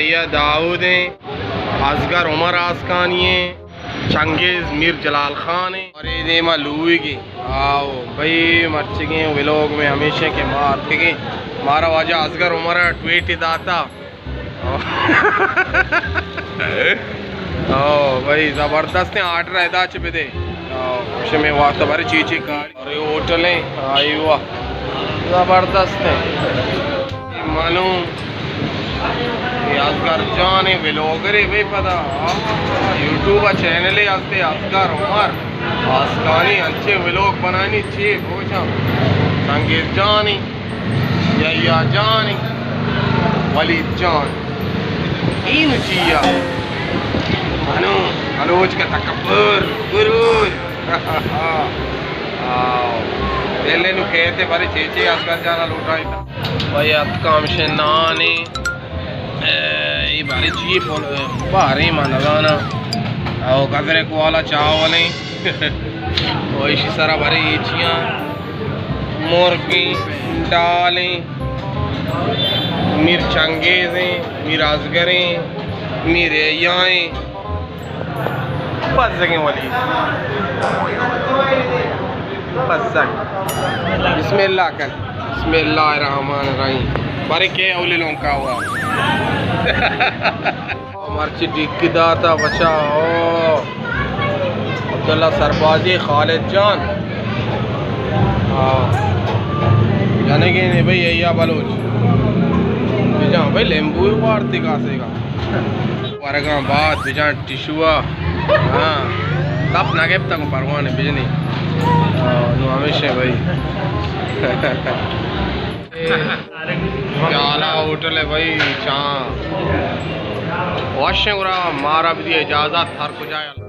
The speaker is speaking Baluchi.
یا داؤد ایں، اصغر عمر آسکانی ایں، چنگیز میر جلال خان ایں۔ اور اے دیما لویگی۔ آؤ بھئی، مرچگیں ویلوگ میں ہمیشہ کہ ما آتکگیں، مارا واجہ اصغر عمر ٹویٹ داتا۔ او بھئی، زبردستیں آرڈر ادا چہ بدے۔ او، شمے واسطہ بارے چی چی کاری۔ اور یہ ہوٹل ہیں، آئی ہوا۔ زبردست ہیں۔ یہ مانو، یہ اصغر جان ہے، ویلوگر ہے بھئی پدا۔ یوٹیوب چینل ہے، ہستے اصغر عمر آسکانی انچے ویلوگ بنانی چی بوجھاں۔ چنگیز جان ہے۔ یحییٰ جان، ولید جان، این چیا؟ انو بلوچ کا تکبر، غرور۔ آؤ۔ پہلے نو کہتے بارے چیچے اصغر جانا لوٹائیں تا۔ بھائی اتکا ہمشے نانی، اے، ای بارے چی پول، بارے ما نزانا۔ او گزرے کوالا چاولیں۔ او ایشی سرا بارے ایچیاں۔ مرگیں، ڈالیں، میر چنگیزیں، میر ازگریں، میر یحییٰ ایں۔ بزگیں ولی۔ بزگ۔ بسم اللہ کن۔ بسم اللہ الرحمن الرحیم۔ بارے کے اولی لونکا ہوا۔ مرچی ڈیکی داتا بچا، او عبداللہ سربازی، خالد جان۔ ہاں۔ جنگے نے بھئی، ایا بلوچ۔ بجان بھئی، لیمبو وارتی کاسے گا۔ ورگاں بعد بجان ٹشوا۔ ہاں۔ کپ نہ گپتا کو پروانے بجنی۔ ہاں، نو ہمیشہ بھئی۔ پیالہ ہوٹل ہے بھائی، چاں وشیں گڑا مارا بدی اجازت، ہر کجا۔